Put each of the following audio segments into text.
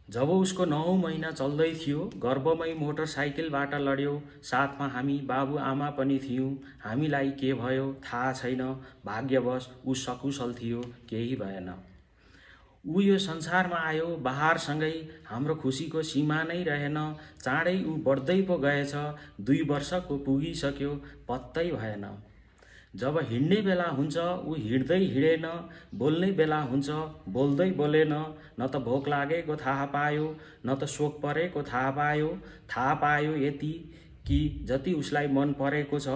जब उसको 9 महिना चल्दै थियो, गर्भमै मोटरसाइकलबाट लड्यो। साथमा हामी बाबुआमा पनि थियौँ। हामीलाई के भयो थाहा छैन। भाग्यवश ऊ सकुशल थियो, केही भएन। ऊ यो संसारमा आयो बहारसँगै। हाम्रो खुसीको सीमा नै रहेन। चाँडै ऊ बढ्दै पो गएछ। 2 वर्षको पुगिसक्यो, पत्तै भएन। जब हिँड्ने बेला हुन्छ ऊ हिँड्दै हिँडेन, बोल्ने बेला हुन्छ बोल्दै बोलेन। न त भोक लागेको थाहा पायो, न त शोक परेको थाहा पायो। थाहा पायो यति कि जति उसलाई मन परेको छ,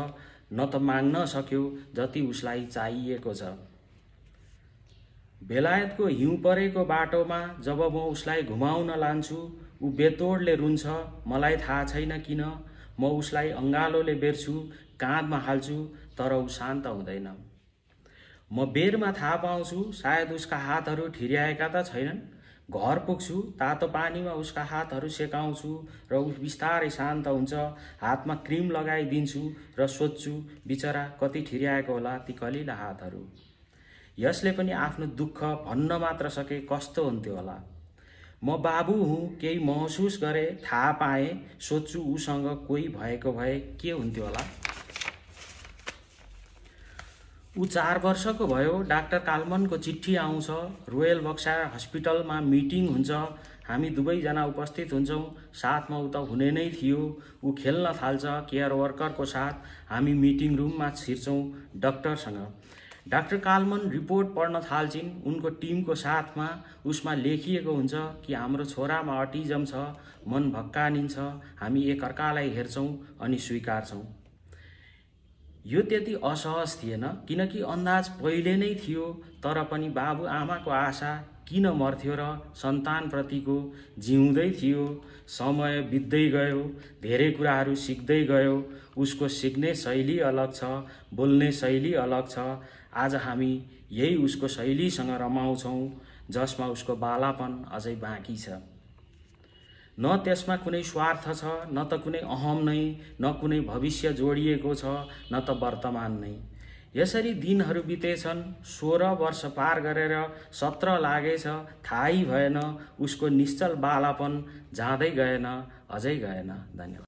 न त माग्न सक्यो जति उसलाई चाहिएको छ। बेलायतको हिउँ परेको बाटोमा जब म उसलाई घुमाउन लान्छु, ऊ बेतोडले रुन्छ। मलाई थाहा छैन किन। म उसलाई अङ्गालोले बेर्छु, काँधमा हाल्छु, तर ऊ शान्त हुँदैन। म बेरमा थाहा पाउँछु सायद उसका हातहरू ठिर्याएका त छैनन्। घर पुग्छु, तातो पानीमा उसका हातहरू सेकाउँछु र ऊ बिस्तारै शान्त हुन्छ। हातमा क्रिम लगाइदिन्छु र सोध्छु बिचरा कति ठिर्याएको होला ती कलिला हातहरू। यसले पनि आफ्नो दुःख भन्न मात्र सके कस्तो हुन्थ्यो होला। म बाबु हुँ, केही महसुस गरे, थाहा पाएँ। सोध्छु उसँग कोही भएको भए के हुन्थ्यो होला। ऊ 4 वर्षको भयो। डाक्टर कालमनको चिठी आउँछ। रोयल बक्सायर हस्पिटलमा मिटिङ हुन्छ। हामी दुवैजना उपस्थित हुन्छौँ। साथमा ऊ त हुने नै थियो। ऊ खेल्न थाल्छ केयर वर्करको साथ। हामी मिटिङ रुममा छिर्छौँ डाक्टरसँग। डाक्टर कालमन रिपोर्ट पढ्न थाल्छिन् उनको टिमको साथमा। उसमा लेखिएको हुन्छ कि हाम्रो छोरामा अटिजम छ। मन भक्कानिन्छ। हामी एकअर्कालाई हेर्छौँ अनि स्वीकार्छौँ। यो त्यति असहज थिएन किनकि अन्दाज पहिले नै थियो। तर पनि बाबुआमाको आशा किन मर्थ्यो र सन्तानप्रतिको जिउँदै थियो। समय बित्दै गयो, धेरै कुराहरू सिक्दै गयो। उसको सिक्ने शैली अलग छ, बोल्ने शैली अलग छ। आज हामी यही उसको शैलीसँग रमाउँछौँ जसमा उसको बालापन अझै बाँकी छ। न त्यसमा कुनै स्वार्थ छ, न त कुनै अहम नै, न कुनै भविष्य जोडिएको छ, न त वर्तमान नै। यसरी दिनहरू बितेछन्। 16 वर्ष पार गरेर 17 लागेछ, थाहै भएन। उसको निश्चल बालापन जाँदै गएन, अझै गएन। धन्यवाद।